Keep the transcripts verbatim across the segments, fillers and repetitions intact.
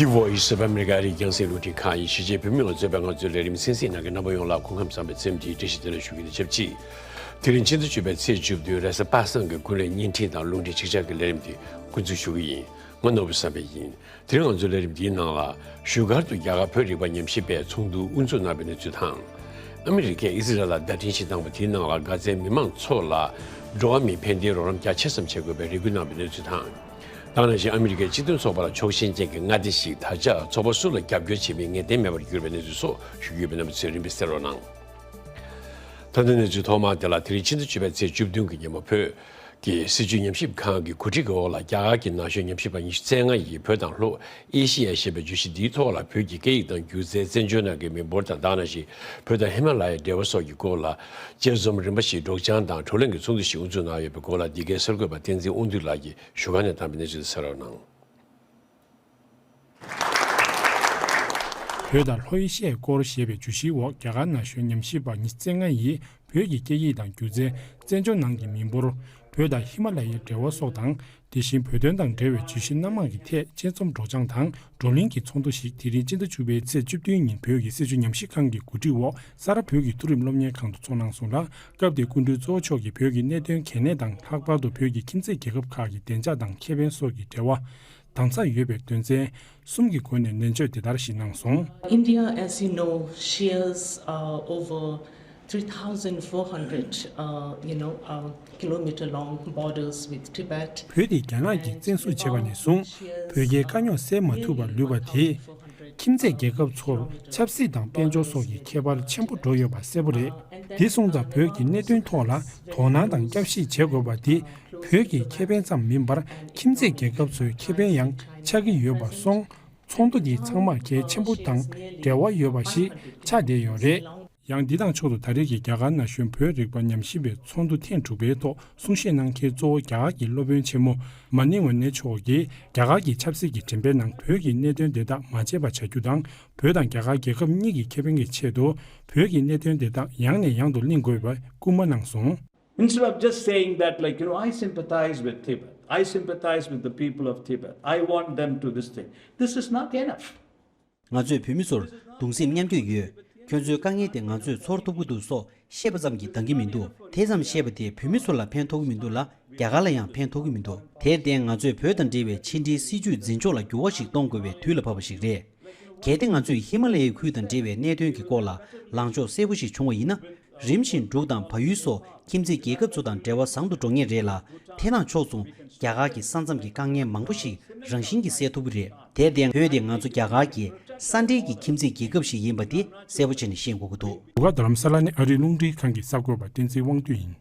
The Voice of America ཨ་རིའི་རྒྱང་སྲིང་རླུང་འཕྲིན་ཁང་ཡིན། གཞིས་བྱེས་བོད་མིའི་འོས་བསྡུའི་ང་ཚོའི་ལས་རིམ་གསན་གཟིགས་གནང་མཁན་རྣམ་པ་ཡོངས་ལ་སྐུ་ཁམས་བཟང་བའི་འཚམས་འདྲིའི་བཀྲ་ཤིས་བདེ་ལེགས་ཞུ་རྒྱུ་དང་ཆབས་ཅིག་དེ་རིང་ཕྱི་ཟླ་བཅུ་པའི་ཚེས་བཅུ་བདུན་རེས་གཟའ་པ་སངས་ཀྱི་ཀུན་གླེང་བརྙན་འཕྲིན་དང་རླུང་འཕྲིན་ཆིག་ཆར་གྱི་ལས་རིམ་དེ་འགོ་འཛུགས་ཞུ་གི་ཡིན། ང་ནོར་བུ་བསམ་འཕེལ་ཡིན། དེ་རིང་ང་ཚོའི་ལས་རིམ་འདིའི་ནང་ལ། བཞུགས་སྒར་དུ་རྒྱ་གར་བོད་རིག་པ་ཉམས་ཞིབ་པས་ཚོགས་འདུ་དབུ་འཛུགས་གནང་བའི་གནས་ཚུལ་དང་། ཨ་མི་རི་ཀས་ཨི་ཟི་རལ་ལ་བརྡ་འཕྲིན་ཞིག་བཏང་པ་དེའི་ནང་ལ་གྷ་ཛའི་མི་མང་ཚོ་ལ་འགྲོ་བ་མིའི་ཕན་བདེའི་རོགས་རམ་རྒྱ་ཆེ་ཙམ་བྱེད་དགོས་པའི་རེ་སྐུལ་གནང་བའི་གནས་ཚུལ་དང་། དེ་ནང་བཞིན་ཨ་མི་རི་ཀའི་སྤྱི་མཐུན་ཚོགས་པ་ལ་ཕྱོགས་ཞེན་ཅན་གྱི་མངའ་སྡེ་ཞིག་ད་ཆ་ཚོགས་པ་སུ་ལ་རྒྱབ་སྐྱོར་བྱེད་མིན་ངེས་གཏན་མེད་པར་གྱུར་པའི་གནས་ཚུལ་སོགས་ཞུ་རྒྱུ་ཡོད་པས་རྣམ་པ་ཚོས་རིམ་པས་གསན་རོགས་གནང་། ད་ལྟ་གནས་ཚུལ་ཐོག་མ་དེ་ལ། དེ་རིང་ཕྱི་ཟླ་བཅུ་པའི་ཚེས་བཅུ་བདུན་གྱི་ཉིན་མོ་བོད་ཀྱི་སྲིད་བྱུས་ཉམས་ཞིབ་ཁང་གི་གོ་སྒྲིག་འོག་ལ་རྒྱ་གར་གྱི་ན་གཞོན་ཉམས་ཞིབ་པ་ཉི་ཤུ་རྩ་ལྔ་ཡིས་བོད་དང་ལྷོ་ཨེ་ཤི་ཡ་ཞེས་པའི་བརྗོད་གཞི་འདིའི་ཐོག་ལ་བོད་ཀྱི་སྐད་ཡིག་དང་སྒྱུ་རྩལ། བཙན་བྱོལ་ནང་གི་མི་འབོར་དང་དེ་ནང་བཞིན་བོད་དང་ཧི་མ་ལ་ཡའི་འབྲེལ་བ་སོགས་ཀྱི་སྐོར་ལ་དཔྱད་རྩོམ་རིམ་པ་ཞིག་སྒྲོག་སྦྱང་དང་བགྲོ་གླེང་གི་ཚོགས་འདུ་ཞིག་དབུ་འཛུགས་གནང་ཡོད་པའི་སྐོར་ལ་འདི་གའི་གསར་འགོད་པ་བསྟན་འཛིན་དབང་འདུས་ལགས་ཀྱིས་བཞུགས་སྒར་ནས་བཏང་བའི་གནས་ཚུལ་གསན་རོགས་གནང་། བོད་དང་ལྷོ་ཨེ་ཤི་ཡའི་སྐོར་ཞེས་པའི་བརྗོད་གཞིའི་འོག་རྒྱ་གར་ན་གཞོན་ཉམས་ཞིབ་པ་ཉི་ཤུ་རྩ་ལྔ་ཡིས་བོད་ཀྱི་སྐད་ཡིག་དང་སྒྱུ་རྩལ། བཙན་བྱོལ་ནང་གི་མི་འབོར། བོད་དང་ཧི་མ་ལ་ཡའི་འབྲེལ་བ་སོགས་དང་། དེ་བཞིན་བོད་དོན་དང་འབྲེལ་བའི་བརྗོད་གཞི་སྣ་མང་གི་ཐད་དཔྱད་རྩོམ་སྒྲོག་སྦྱང་དང་བགྲོ་གླེང་གི་ཚོགས་འདུ་ཞིག་དེ་རིང་སྤྱི་ཟླ་བཅུ་པའི་ཚེས་བཅུ་བདུན་ཉིན་བོད་ཀྱི་སྲིད་བྱུས་ཉམས་ཞིབ་ཁང་གི་གོ་སྒྲིག་འོག་ས་རཱ་བོད་ཀྱི་མཐོ་རིམ་སློབ་གཉེར་ཁང་དུ་ཚོགས་གནང་སོང་ལ། སྐབས་དེར་སྐུ་མགྲོན་གཙོ་བོ་མཆོག་གིས་བོད་ཀྱི་གནད་དོན་གལ་གནད་དང་། ལྷག་པར་དུ་བོད་ཀྱི་ཁྱིམ་མཚེས་རྒྱལ་ཁབ་ཁག་གི་བདེ་འཇགས་དང་ཁེ་ཕན་སོགས་ཀྱི་འབྲེལ་བ་དམ་ཚགས་ཡོད་པའི་དོན་ཚན་གསུམ་གྱི་སྒོ་ནས་ནན་བརྗོད་དེ་ལྟར་ཞིག་གནང་སོང་། India, as you know, shares uh, over three thousand four hundred, uh, you know, uh, kilometer long borders with Tibet. བོད་དེ་རྒྱ་ནག་གིས་བཙན་བཟུང་བྱས་པ་ནས་བཟུང་བོད་རྒྱའི་དཀའ་རྙོག་སེལ་མ་ཐུབ་པར་ལུས་པ་དེས། ཁྱིམ་མཚེས་རྒྱལ་ཁབ་ཚོར་ཆབ་སྲིད་དང་དཔལ་འབྱོར་སོགས་ཀྱི་ཁྱད་པར་ཆེན་པོ་འགྲོ་ཡོད་པ་གསལ་པོ་རེད། དེ་སོང་ཙང་བོད་ཀྱི་གནད་དོན་ཐོག་ལ་དོ་སྣང་དང་བསྐྱར་ཞིབ་བྱེད་དགོས་པ་དེ་བོད་ཀྱི་ཁེ་ཕན་ཙམ་མིན་པར་ཁྱིམ་མཚེས་རྒྱལ་ཁབ་ཚོའི་ཁེ་ཕན་ཡང་ཆགས་ཀྱི་ཡོད་པ་སོང་། ཚོགས་འདུ་འདི་ཚང་མར་གལ་ཆེན་པོ་དང་འབྲེལ་བ་ཡོད་པ་ཞིག་ཆགས་བསྡད་ཡོད་རེད། ཡང་འདི་དང་ཕྱོགས་སུ་ད་རེས་ཀྱི་རྒྱ་གར་ན་གཞོན་བོད་རིག་པ་ཉམས་ཞིབ་པའི་ཚོགས་འདུ་ཐེངས་དྲུག་པའི་ཐོག་གསུང་བཤད་གནང་མཁན་གཙོ་བོ་རྒྱ་གར་གྱི་སློབ་དཔོན་ཆེན་མོ་མ་ཎི་ཝན་ནེ་མཆོག་གིས་རྒྱ་གར་གྱི་ཆབ་སྲིད་ཀྱི་དྲན་པའི་ནང་བོད་ཀྱི་གནད་དོན་དེ་དག་མ་བརྗེད་པ་བྱ་རྒྱུ་དང་། བོད་དང་རྒྱ་གར་རྒྱལ་ཁབ་གཉིས་ཀྱི་ཁེ་ཕན་གྱི་ཆེད་དུ་བོད་ཀྱི་གནད་དོན་དེ་དག་ཡང་ནས་ཡང་དུ་གླེང་དགོས་པའི་སྐུལ་མ་གནང་སོང་། Instead of just saying that, like, you know, I sympathize with Tibet, I sympathize with the people of Tibet, I want them to this thing, this is not enough. ང་ཚོས་བོད་མི་ཚོར་གདུང་སེམས་མཉམ་སྐྱེད་ཡོད། ཁྱོད་ཚོའི་དཀའ་ངལ་དེ་ང་ཚོས་ཚོར་ཐུབ་ཀྱི་འདུག་སོགས་བཤད་པ་ཙམ་གྱིས་འདང་གི་མི་འདུག་དེ་ཙམ་བཤད་པ་དེས་བོད་མི་ཚོ་ལ་ཕན་ཐོགས་ཀྱི་མི་འདུག་ལ། རྒྱ་གར་ལ་ཡང་ཕན་ཐོགས་ཀྱི་མི་འདུག་དེར་བརྟེན་ང་ཚོས་བོད་དང་འབྲེལ་བའི་ཕྱི་འབྲེལ་སྲིད་ཇུས་འཛིན་ཕྱོགས་ལ་འགྱུར་བ་ཞིག་གཏོང་དགོས་པའི་དུས་ལ་བབ་པ་ཞིག་རེད། གལ་ཏེ་ང་ཚོས་ཧི་མ་ལ་ཡའི་ཁུལ་དང་འབྲེལ་བའི་གནད་དོན་གྱི་སྐོར་ལ་ལངས་ཕྱོགས་གསལ་པོ་ཞིག་བྱུང་བ་ཡིན་ན། རིམ་བཞིན་འབྲུག་དང་བལ་ཡུལ་སོགས་ཁྱིམ་མཚེས་རྒྱལ་ཁབ་ཚོ་དང་འབྲེལ་བ་བཟང་དུ་འགྲོ་ངེས་རེད་ལ། དེ་དང་ཕྱོགས་མཚུངས་རྒྱ་གར་གྱི་ས་མཚམས་ཀྱི་དཀའ་ངལ་མང་པོ་ཞིག་རང་བཞིན་གྱིས་སེལ་ཐུབ་ཀྱི་རེད། དེར་བརྟེན་བོད་དེ་ང་ཚོ་རྒྱ་གར་གྱི་ས་འབྲེལ་གྱི་ཁྱིམ་མཚེས་རྒྱལ་ཁབ་ཞིག་ཡིན་པ་དེ་གསལ་པོ་བྱས་ནས་ཤེས་དགོས་ཀྱི་འདུག་བཞུགས་སྒར་རྡ་རམ་ས་ལ་ནས་ཨ་རིའི་རླུང་འཕྲིན་ཁང་གི་གསར་འགོད་པ་བསྟན་འཛིན་དབང་འདུས་ཡིན།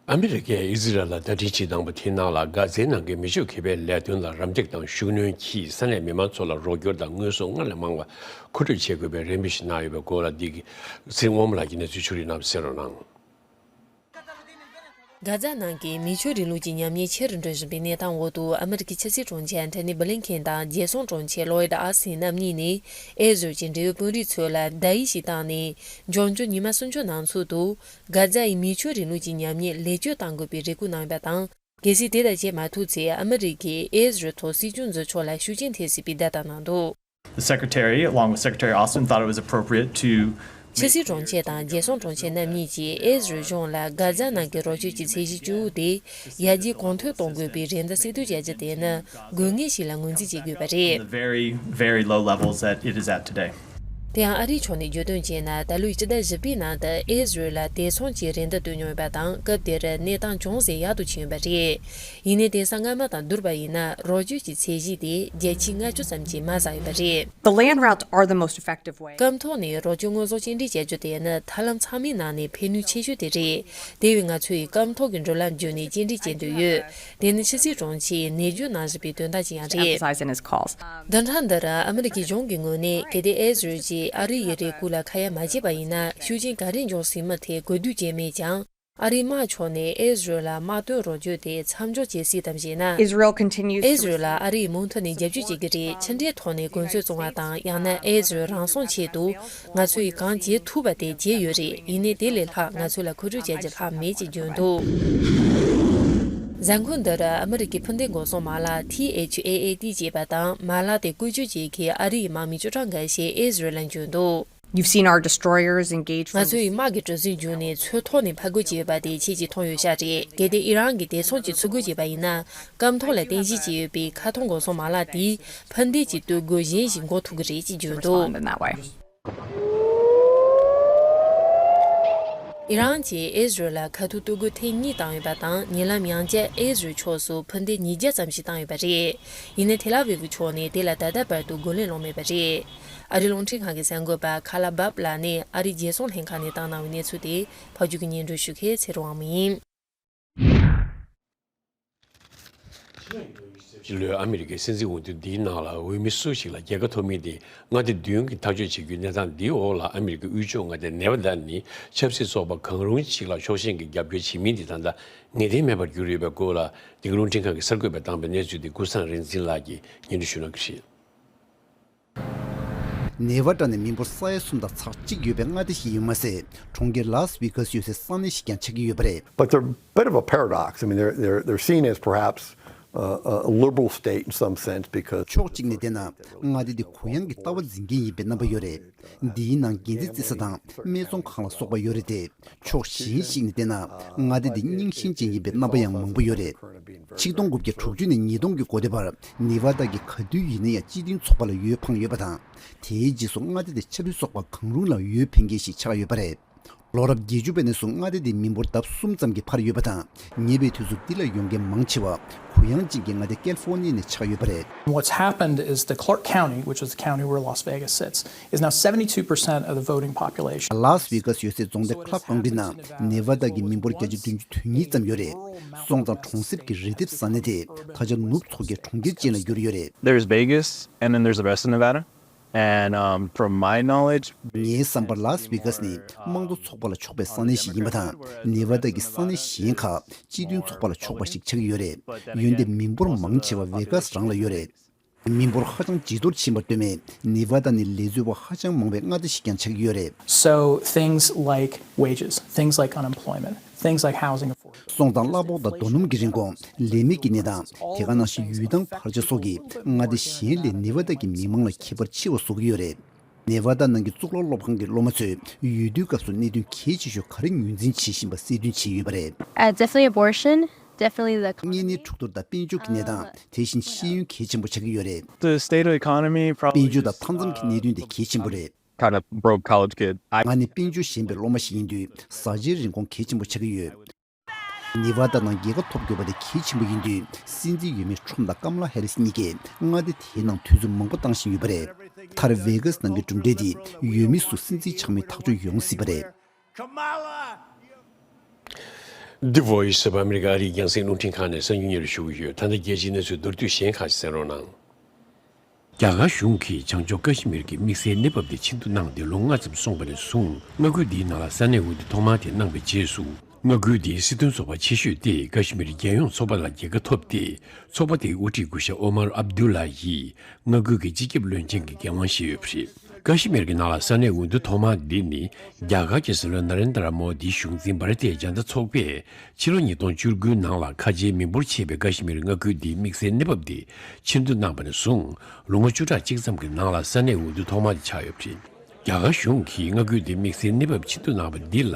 ཨ་མི་རི་ཀས་ཨི་ཟི་རལ་ལ་བརྡ་འཕྲིན་ཞིག་བཏང་པ་དེའི་ནང་ལ་གྷ་ཛའི་ནང་གི་མི་སྤྱོད་མཁས་པའི་ལས་དོན་ལ་རམ་འདེགས་དང་ཤུགས་སྣོན་གྱིས་ས་གནས་མི་མང་ཚོ་ལ་རོགས་སྐྱོར་དང་དངོས་ཟོག་སྔར་ལས་མང་བ་མཁོ་སྤྲོད་བྱེད་དགོས་པའི་རེ་འབོད་ཞིག་གནང་ཡོད་པའི་སྐོར་ལ་འདི་གི་ཚེ་དབང་མོ་ལགས་ཀྱིས་གནས་ཚུལ་ཕྱོགས་སྒྲིག་གནང་བ་གསན་རོགས་གནང་། གྷ་ཛ་ནང་གི་མི་ཆོས་རིང་ལུགས་ཀྱི་ཉམས་ཉེས་ཆེ་རུ་འགྲོ་བཞིན་པའི་གནས་སྟངས་འོག་ཏུ་ཨ་མི་རི་ཀའི་ཕྱི་སྲིད་དྲུང་ཆེ་ཨན་ཐོ་ནི་བྷི་ལིན་ཁེན་དང་རྒྱལ་སྲུང་དྲུང་ཆེ་ལོ་ཡིད་ཨོ་སི་ཐིན་རྣམ་གཉིས་ནས་ཨེ་ཟི་རལ་གྱི་འབྲེལ་ཡོད་དཔོན་རིགས་ཚོ་ལ་བརྡ་ཡིག་ཞིག་བཏང་ནས། འབྱུང་འགྱུར་ཉི་མ་སུམ་ཅུ་ནང་ཚུད་དུ་གྷ་ཛའི་མི་ཆོས་རིང་ལུགས་ཀྱི་ཉམས་ཉེས་ལེགས་བཅོས་གཏང་དགོས་པའི་རེ་སྐུལ་གནང་ཡོད་པ་དང་། གལ་སྲིད་དེ་ལྟར་བྱེད་མ་ཐུབ་ཚེ་ཨ་མི་རི་ཀས་ཨེ་ཟི་རལ་ཐོག་སྲིད་སྐྱོང་འཛུགས་ཕྱོགས་ལ་ཤུགས་རྐྱེན་ཐེབས་སྲིད་པའི་བརྡ་བཏང་གནང་འདུག The Secretary, along with Secretary Austin, thought it was appropriate to ཕྱི་སྲིད་དྲུང་ཆེ་དང་རྒྱལ་སྲུང་དྲུང་ཆེ་རྣམ་གཉིས་ཀྱིས་ཨེ་ཟི་རལ་གཞུང་ལ་གྷ་ཛ་ནང་གི་རོགས་སྐྱོར་གྱི་ཚད་གཞི་བཅུ་དེ་ཡར་རྒྱས་གོང་མཐོར་གཏོང་དགོས་པའི་རེ་འདུན་གསལ་སྟོན་བྱ་རྒྱུ་དེ་ནི་དགོས་ངེས་ཤིག་ལ་ངོས་འཛིན་བྱེད་དགོས་པ་རེད། The very, very low levels that it is at today. དེ་ཡང་ཨ་རིའི་ཕྱོགས་ནས་བརྗོད་དོན་བྱས་ན། ད་ལོའི་སྤྱི་ཟླ་བཞི་པའི་ནང་དུ་ཨེ་ཟི་རལ་ལ་དེ་མཚུངས་ཀྱི་རེ་འདུན་བཏོན་མྱོང་ཡོད་པ་དང་། སྐབས་དེར་གནས་སྟངས་ཅུང་ཟད་ཡག་ཏུ་ཕྱིན་ཡོད་པ་རེད། ཡིན་ནའི་དེང་སང་སྔ་མ་དང་བསྡུར་བ་ཡིན་ན། རོགས་སྐྱོར་གྱི་ཚད་གཞི་དེ་བརྒྱ་ཆའི་ལྔ་བཅུ་ཙམ་གྱིས་མ་ཟ་ཡོད་པ་རེད། The land routes are the most effective way. སྐམ་ཐོག་ནས་རོགས་སྐྱོར་དངོས་ཟོག་སྐྱེལ་འདྲེན་བྱ་རྒྱུ་དེ་ནི་ཐབས་ལམ་ཚང་མའི་ནང་ནས་ཕན་ནུས་ཆེ་ཤོས་དེ་རེད། དེ་བས་ང་ཚོས་སྐམ་ཐོག་གི་འགྲུལ་ལམ་བརྒྱུད་ནས་སྐྱེལ་འདྲེན་བྱེད་འདོད་ཡོད། དེ་ནི་ཕྱི་སྲིད་དྲུང་ཆེས་ནས་བརྗོད་གནང་བཞིན་པའི་དོན་དག་ཅིག་ཡང་རེད། Emphasize in his calls. བདུན་ཕྲག་འདིར་ཨ་མི་རི་ཀའི་གཞུང་གི་ངོས་ནས་གལ་ཏེ་ཨེ་ཟི་རལ་གྱིས་ཨ་རི་ཡི་རེ་སྐུལ་ལ་ཁ་ཡ་མ་བྱས་པ་ཡིན་ན། ཤུགས་རྐྱེན་ག་རེ་འབྱུང་སྲིད་མིན་ཐད་གོ་བསྡུར་བྱས་མེད་ཀྱང་། ཨ་རིའི་དམག་ཕྱོགས་ནས་ཨེ་ཟི་རལ་ལ་དམག་དོན་རོགས་སྐྱོར་དེ་མཚམས་འཇོག་བྱེད་སྲིད་དམ་ཞེ་ན། Israel continues to ཨེ་ཟི་རལ་ལ་ཨ་རི་ཡིས་མུ་མཐུད་ནས་རྒྱབ་སྐྱོར་བྱེད་ཀྱི་རེད། ཕྱི་འབྲེལ་ཐོག་ནས་གོ་འཛོལ་བྱུང་བ་དང་། ཡང་ན་ཨེ་ཟི་རལ་རང་སྲུང་ཆེད་དུ་ང་ཚོས་གང་བྱེད་ཐུབ་པ་དེ་བྱས་ཡོད་རེད། ཡིན་ནའི་དེ་ལས་ལྷག་ང་ཚོ་ལ་མཁོ་སྤྲོད་བྱ་རྒྱུ་ལྷག་མེད་ཅེས་བརྗོད་འདུག་གཟའ་འཁོར་འདིར་ཨ་མི་རི་ཀའི་འཕུར་མདེལ་འགོག་སྲུང་མ་ལག་ཐི་ཨེཆ་ཨེ་ཨེ་ཏི་ཅེས་པ་དང་མ་ལག་དེ་བཀོལ་སྤྱོད་བྱེད་མཁན་ཨ་རིའི་དམག་མི་བཅུ་ཕྲག་འགའ་ཤས་ཨི་ཟི་རལ་ལ་འབྱོར་འདུག You've seen our destroyers engage ང་ཚོའི་དམག་གི་གྲུ་གཟིངས་བརྒྱུད་ནས་མཚོའི་ཐོག་ནས་ཕར་རྒོལ་བྱས་ཡོད་པ་དེ་ཁྱེད་ཀྱིས་མཐོང་ཡོད་ཤག་རེད། གལ་ཏེ་ཨི་རན་གྱིས་དེ་མཚུངས་ཀྱི་ཚུར་རྒོལ་བྱས་པ་ཡིན་ན། སྐམ་ཐོག་ལ་རྟེན་གཞི་བྱས་ཡོད་པའི་མཁའ་ཐོག་འགོག་སྲུང་མ་ལག་དེས་འཕུར་མདེལ་གྱི་གཏོར་རྒོལ་གཞན་ཞིག་འགོག་ཐུབ་ཀྱི་རེད་ཅེས་བརྗོད་འདུག Respond in that way. ཨི་རན་གྱིས་ཨི་ཟི་རལ་ལ་ཁ་ཐུག་གཏོར་རྒོལ་ཐེངས་གཉིས་བཏང་ཡོད་པ་དང་། ཉེ་ལམ་ཡང་བསྐྱར་ཨི་ཟི་རལ་ཕྱོགས་སུ་འཕུར་མདེལ་ཉིས་བརྒྱ་ཙམ་ཞིག་བཏང་ཡོད་པ་རེད། ཡིན་ནའི་ཐེ་ལ་ཝིབ་ཕྱོགས་ནས་དེ་ལ་ད་ལྟ་བར་དུ་རྒོལ་ལན་སློང་མེད་པ་རེད། ཨ་རིའི་རླུང་འཕྲིན་ཁང་གི་གསར་འགོད་པ་ཁ་ལ་བབ་ལགས་ནས་ཨ་རིའི་རྒྱལ་སྲུང་ལྷན་ཁང་ནས་བཏང་གནང་བའི་གནས་ཚུལ་དེ་ཕབ་སྒྱུར་གྱིས་སྙན་སྒྲོན་ཞུ་མཁན་ཚེ་རིང་དབང་མོ་ཡིན། སྤྱི་ལོའི་ཨ་མི་རི་ཀའི་སྲིད་འཛིན་འོས་བསྡུ་འདིའི་ནང་ལ་འོས་མི་སུ་ཞིག་ལ་རྒྱལ་ཁ་ཐོབ་མིན་དེ་མངའ་སྡེ་བདུན་གྱིས་ཐག་གཅོད་བྱེད་རྒྱུའི་གནས་སྟངས་འདིའི་འོག་ལ། ཨ་མི་རི་ཀའི་དབུས་ཕྱོགས་མངའ་སྡེ་ནེ་ཝ་ཌ་ནི་ཆབ་སྲིད་ཚོགས་པ་གང་རུང་ཞིག་ལ་ཕྱོགས་ཞེན་གྱི་རྒྱབ་སྐྱོར་བྱེད་མིན་དེ་ད་ལྟ་ངེས་གཏན་མེད་པར་གྱུར་ཡོད་པའི་སྐོར་ལ། འདི་ག་རླུང་འཕྲིན་ཁང་གི་གསར་འགོད་པས་བཏང་པའི་གནས་ཚུལ་དེ་ཀུན་བཟང་རིག་འཛིན་ལགས་ཀྱིས་སྙན་སྒྲོན་ཞུ་གནང་གི་རེད། ནེ་ཝ་ཌ་ནི་མི་འབོར་ས་ཡ་གསུམ་དང་ཚེག་གཅིག་ཡོད་པའི་མངའ་སྡེ་ཞིག་ཡིན་མ་ཟད། གྲོང་ཁྱེར་ལཱས་ཝེ་གཱས་ཡོད་སའི་ས་གནས་ཤིག་ཀྱང་ཆགས་ཀྱི་ཡོད་པ་རེད། But they're a bit of a paradox. I mean, they're, they're, they're seen as perhaps a, a liberal state in some sense because ཕྱོགས་གཅིག་ནས་བལྟས་ན། མངའ་སྡེ་འདི་གུ་ཡངས་ཀྱི་ལྟ་བ་འཛིན་མཁན་ཡིན་པའི་རྣམ་པ་ཡོད་རེད། འདིའི་ནང་འགན་འཛིན་རྩེ་ས་དང་སྨད་འཚོང་ཁང་ལ་སོགས་པ་ཡོད་རེད་དེ། ཕྱོགས་གཞན་ཞིག་ནས་བལྟས་ན། མངའ་སྡེ་འདི་རྙིང་ཞེན་ཅན་ཡིན་པའི་རྣམ་པ་ཡང་མང་པོ་ཡོད་རེད། ཆིག་སྟོང་དགུ་བརྒྱ་དྲུག་ཅུ་ནས་ཉིས་སྟོང་གི་འགོ་སྟོད་བར་ནེ་ཝ་ཌ་གི་ག་དུས་ཡིན་ན་ཡང་སྤྱི་མཐུན་ཚོགས་པ་ལ་འོས་འཕངས་ཡོད་པ་དང་། དེའི་རྗེས་སུ་མངའ་སྡེ་དེ་ཆབ་སྲིད་ཚོགས་པ་གང་རུང་ལ་འོས་འཕེན་མཁན་ཞིག་ཆགས་ཡོད་པ་རེད། ལོ་རབས་བརྒྱད་ཅུ་པའི་གནས་སུ་མངའ་སྡེ་དེའི་མི་འབོར་ལྡབ་གསུམ་ཙམ་གྱིས་འཕར་ཡོད་པ་དང་། ཉེ་བའི་དུས་སུ་འདི་ལ་ཡོང་མཁན་མང་ཆེ་བ་གུ་ཡངས་ཅན་གྱི་མངའ་སྡེ་ཀལ་ཧྥོར་ནི་ཡ་ནས་ཆགས་ཡོད་པ་རེད། What's happened is the Clark County, which is the county where Las Vegas sits, is now seventy-two percent of the voting population. ལཱས་ཝེ་གཱས་ཡོད་སའི་རྫོང་སྡེ་ཁ་ལག་ཀའུན་ཊི་ནང་ནེ་ཝ་ཌ་གི་མི་འབོར་བརྒྱ་ཆ་བདུན་ཅུ་དོན་གཉིས་ཙམ་ཡོད་རེད། སོང་ཙང་གྲོང་གསེབ་ཀྱི་རི་ལྡེབས་ས་གནས་དེ་ད་ཆ་ནུབ་མཚོ་ཁའི་གྲོང་ཁྱེར་ཅན་ལ་གྱུར་ཡོད་རེད། There's Vegas, and then there's the rest of Nevada. And um, from my knowledge, ངའི་བསམ་པར་ལཱས་ཝེ་གཱས་ནི་དམངས་གཙོ་ཚོགས་པ་ལ་ཕྱོགས་པའི་ས་གནས་ཤིག་ཡིན་པ་དང་། ནེ་ཝ་ཌ་གི་ས་གནས་གཞན་ཁག་སྤྱི་མཐུན་ཚོགས་པ་ལ་ཕྱོགས་པ་ཞིག་ཆགས་ཀྱི་ཡོད་རེད། འོན་ཏེ་མི་འབོར་མང་ཆེ་བ་ཝེ་གཱས་རང་ལ་ཡོད་རེད། མི་འབོར་ཧ་ཅང་ཇེ་མཐོར་ཕྱིན་པར་ལྟོས་མེད། ནེ་ཝ་ཌ་ནི་ལས་འཛོལ་བ་ཧ་ཅང་མང་བའི་མངའ་སྡེ་ཞིག་ཀྱང་ཆགས་ཀྱི་ཡོད་རེད། So things like wages, things like unemployment, things like housing affordability. སོང་ཙང་གླ་ཕོགས་དང་རྡོ་སྣུམ་གྱི་རིན་གོང་། ལས་མེད་ཀྱི་གནས་སྟངས། དེ་ག་ནང་བཞིན་ཡུལ་ཐང་འཕར་ཆ་སོགས་ཀྱིས་མངའ་སྡེ་གཞན་ལས་ནེ་ཝ་ཌ་གི་མི་མང་ལ་ཁྱད་པར་ཆེ་བ་བཟོ་གི་ཡོད་རེད། ནེ་ཝ་ཌ་ནང་གི་གཙུག་ལག་སློབ་ཁང་གི་སློབ་མ་ཚོས་འོས་བསྡུའི་སྐབས་སུ་གནད་དོན་གལ་ཆེ་ཤོས་ག་རེ་ངོས་འཛིན་བྱེད་བཞིན་པ་གསལ་སྟོན་བྱས་ཡོད་པ་རེད། Uh, definitely abortion, definitely the གཉན་ནད་གྲོས་བསྡུར་དང་དཔལ་འབྱོར་གྱི་གནས་སྟངས། དེ་བཞིན་ཤེས་ཡོན་གལ་ཆེན་པོ་ཆགས་ཀྱི་ཡོད་རེད། The state of the economy probably དཔལ་འབྱོར་དང་མཐའ་མཚམས་ཀྱི་གནད་དོན་དེ་གལ་ཆེན་པོ་རེད། Kind of broke college kid. I ང་ནི་དཔལ་འབྱོར་ཞན་པའི་སློབ་མ་ཞིག་ཡིན་དུས་བཟའ་བཅའི་རིན་གོང་གལ་ཆེན་པོ་ཆགས་ཀྱི་ཡོད། ནེ་ཝ་ཌ་ནང་རྒྱལ་ཁ་ཐོབ་དགོས་པ་དེ་གལ་ཆེན་པོ་ཡིན་དུས། སྲིད་འཛིན་འོས་མི་ཁྲོམ་དང་ཀམ་ལ་ཧེ་རིས་གཉིས་ཀས་མངའ་སྡེ་དེའི་ནང་དུས་ཚོད་མང་པོ་བཏང་བཞིན་ཡོད་པ་རེད། མཐར་ཝེ་གཱས་ནང་གི་གྲུབ་འབྲས་དེ་འོས་མི་སུ་སྲིད་འཛིན་ཆགས་མིན་ཐག་གཅོད་ཡོང་སྲིད་པ་རེད། The Voice of America ཨ་རིའི་རྒྱང་སྲིང་རླུང་འཕྲིན་ཁང་ནས་གསར་འགྱུར་སྙན་སྒྲོན་ཞུ་གི་ཡོད། ད་ལྟ་རྒྱལ་སྤྱིའི་གནས་ཚུལ་མདོར་བསྡུས་གཞན་ཁག་ཅིག་གསན་རོགས་གནང་། རྒྱ་གར་གཞུང་གིས་བྱང་ཕྱོགས་ཀ་ཤི་མིར་གྱི་དམིགས་བསལ་གནས་བབ་དེ་ཆེད་དུ་གནང་སྟེ་ལོ་ལྔ་ཙམ་སོང་བ་ནས་བཟུང་མངའ་ཁུལ་འདིའི་ནང་ལ་ས་གནས་འོས་བསྡུ་ཐོག་མ་དེ་གནང་བའི་རྗེས་སུ། མངའ་ཁུལ་འདིའི་སྲིད་དོན་ཚོགས་པ་ཆེ་ཤོས་དེ་ཀ་ཤི་མིར་རྒྱལ་ཡོངས་ཚོགས་པ་ལ་རྒྱལ་ཁ་ཐོབ་སྟེ། ཚོགས་པ་དེའི་དབུ་ཁྲིད་སྐུ་ཞབས་ཨོ་མར་ཨབ་དུ་ལ་ཡིས་མངའ་ཁུལ་གྱི་སྤྱི་ཁྱབ་བློན་ཆེན་གྱི་འགན་དབང་བཞེས་ཡོད་པ་རེད། ཀ་ཤི་མིར་གྱི་ནང་ལ་ས་གནས་འོས་བསྡུ་ཐོག་མ་འདི་ནི་རྒྱ་གར་གྱི་སྲིད་བློན་ན་རེན་དྲ་མོ་དིའི་གཞུང་འཛིན་བྷ་ར་ཏི་ཡ་ཇན་ཏ་ཚོགས་པས་ཕྱི་ལོ་ཉིས་སྟོང་བཅུ་དགུའི་ནང་ལ་ཁ་ཆེའི་མི་འབོར་ཆེ་བའི་ཀ་ཤི་མིར་མངའ་ཁུལ་འདིའི་དམིགས་བསལ་གནས་བབ་དེ་ཆེད་འདོན་གནང་བ་ནས་བཟུང་ལོ་ངོ་བཅུ་ཕྲག་གཅིག་ཙམ་གྱི་ནང་ལ་ས་གནས་འོས་བསྡུ་ཐོག་མ་དེ་ཆགས་ཡོད་པ་རེད། རྒྱ་གར་གཞུང་གིས་མངའ་ཁུལ་དེའི་དམིགས་བསལ་གནས་བབ་ཆེད་དུ་གནང་བ་འདི་ལ་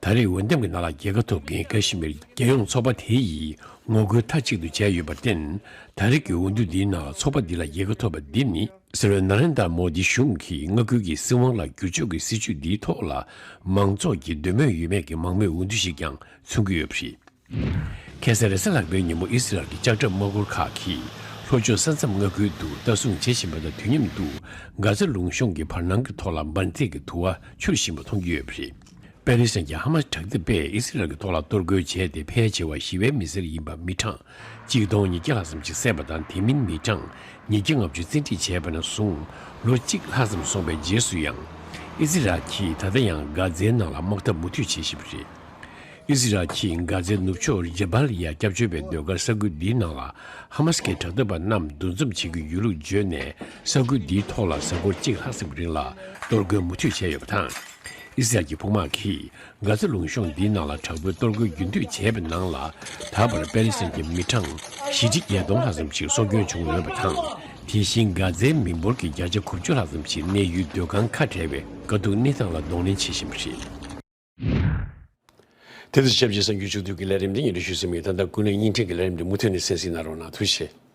ད་རེས་འོས་འདེམས་ཀྱི་ནང་ལ་རྒྱལ་ཁ་ཐོབ་མཁན་ཀ་ཤི་མིར་རྒྱལ་ཡོངས་ཚོགས་པ་དེ་ཡིས་ངོ་རྒོལ་མཐའ་གཅིག་ཏུ་བྱས་ཡོད་པར་བརྟེན། ད་རེས་ཀྱི་འོས་བསྡུ་འདིའི་ནང་ཚོགས་པ་འདི་ལ་རྒྱལ་ཁ་ཐོབ་པ་འདི་ནི་སྲིད་བློན་ན་རེན་དྲ་མོ་དི་གཞུང་གིས་མངའ་ཁུལ་གྱི་སྲིད་དབང་ལ་བསྒྱུར་བཅོས་ཀྱི་སྲིད་བྱུས་འདིའི་ཐོག་ལ་མང་ཚོགས་ཀྱི་འདོད་མོས་ཡོད་མེད་ཀྱི་མང་མོས་འོས་བསྡུ་ཞིག་ཀྱང་མཚོན་གྱི་ཡོད་པ་རེད། ཁ་སང་རེས་གཟའ་ལྷག་པའི་ཉིན་མོ་ཨི་སི་རལ་གྱི་ལྕགས་ཁྲབ་དམག་སྒར་ཁག་གིས་ལྷོ་ཕྱོགས་ས་མཚམས་མངའ་ཁུལ་དུ་ལྟ་སྲུང་བྱེད་བཞིན་པ་དང་དུས་མཉམ་དུ་གྷ་ཛ་ལུང་གཤོང་གི་བར་སྣང་གི་ཐོག་ལ་འབར་མཛད་ཀྱི་དུ་བ་འཕྱུར་བཞིན་པ་མཐོང་རྒྱུ་ཡོད་པ་རེད། པེ་ལི་སི་ཐན་གྱི་ཧ་མ་སི་དྲག་འཐབ་པས་ཨི་སི་རལ་གྱི་ཐོག་ལ་གཏོར་རྒོལ་བྱས་ཏེ་ཕལ་ཆེ་བ་ཞི་བའི་མི་སེར་ཡིན་པ་མི་གྲངས་གཅིག་སྟོང་ཉིས་བརྒྱ་ལྷག་ཙམ་ཞིག་བསད་པ་དང་། དེ་མིན་མི་གྲངས་ཉིས་བརྒྱ་ལྔ་བཅུ་བཙན་ཁྲིད་བྱས་པ་ནས་བཟུང་ལོ་གཅིག་ལྷག་ཙམ་སོང་བའི་རྗེས་སུ་ཡང་། ཨི་སི་རལ་གྱིས་ད་ལྟ་ཡང་གྷ་ཛའི་ནང་ལ་དམག་འཐབ་མུ་མཐུད་བྱེད་བཞིན་པ་རེད། ཨི་སི་རལ་གྱིས་གྷ་ཛའི་ནུབ་ཕྱོགས་ཇ་བལ་ཡ་སྐྱབས་བཅོལ་བའི་སྡོད་སྒར་ས་ཁུལ་འདིའི་ནང་ལ་ཧ་མ་སི་ཀའི་དྲག་འཐབ་པ་རྣམས་འདུ་འཛོམས་བྱེད་ཀྱི་ཡོད་ལུགས་བརྗོད་ནས། ས་ཁུལ་འདིའི་ཐོག་ལ་གཟའ་འཁོར་གཅིག་ལྷག་ཙམ་རིང་ལ་གཏོར་རྒོལ་མུ་མཐུད་བྱས་ཡོད་པ་དང་། ཨི་སི་རལ་གྱི་དཔུང་དམག་གིས་གྷ་ཛ་ལུང་གཤོང་འདིའི་ནང་ལ་དྲག་པོའི་གཏོར་རྒོལ་རྒྱུན་མཐུད་བྱས་པའི་ནང་ལ། ད་བར་པེ་ལི་སི་ཐན་གྱི་མི་གྲངས་བཞི་ཁྲི་བརྒྱད་སྟོང་ལྷག་ཙམ་ཞིག་སྲོག་སྐྱོན་བྱུང་ཡོད་པ་དང་། དེ་བཞིན་གྷ་ཛའི་མི་འབོར་གྱི་བརྒྱ་ཆ་དགུ་བཅུ་ལྷག་ཙམ་ཞིག་གནས་ཡུལ་སྡོད་ཁང་ཁ་བྲལ་བའི་དཀའ་སྡུག་གནས་སྟངས་ལ་གདོང་ལེན་བྱེད་བཞིན་པ་རེད། དེ་དང་ཆབས་ཅིག་གསར་འགྱུར་ཕྱོགས་བསྡུས་ཀྱི་ལས་རིམ་འདི་སྙན་སྒྲོན་ཞུས་ཟིན་པ་ཡིན། ད་ལྟ་ཀུན་གླེང་བརྙན་འཕྲིན་གྱི་ལས་རིམ་འདི་མུ་མཐུད་ནས་གསན་གཟིགས་གནང་རོགས་གནང་། ཐུགས་རྗེ་ཆེ།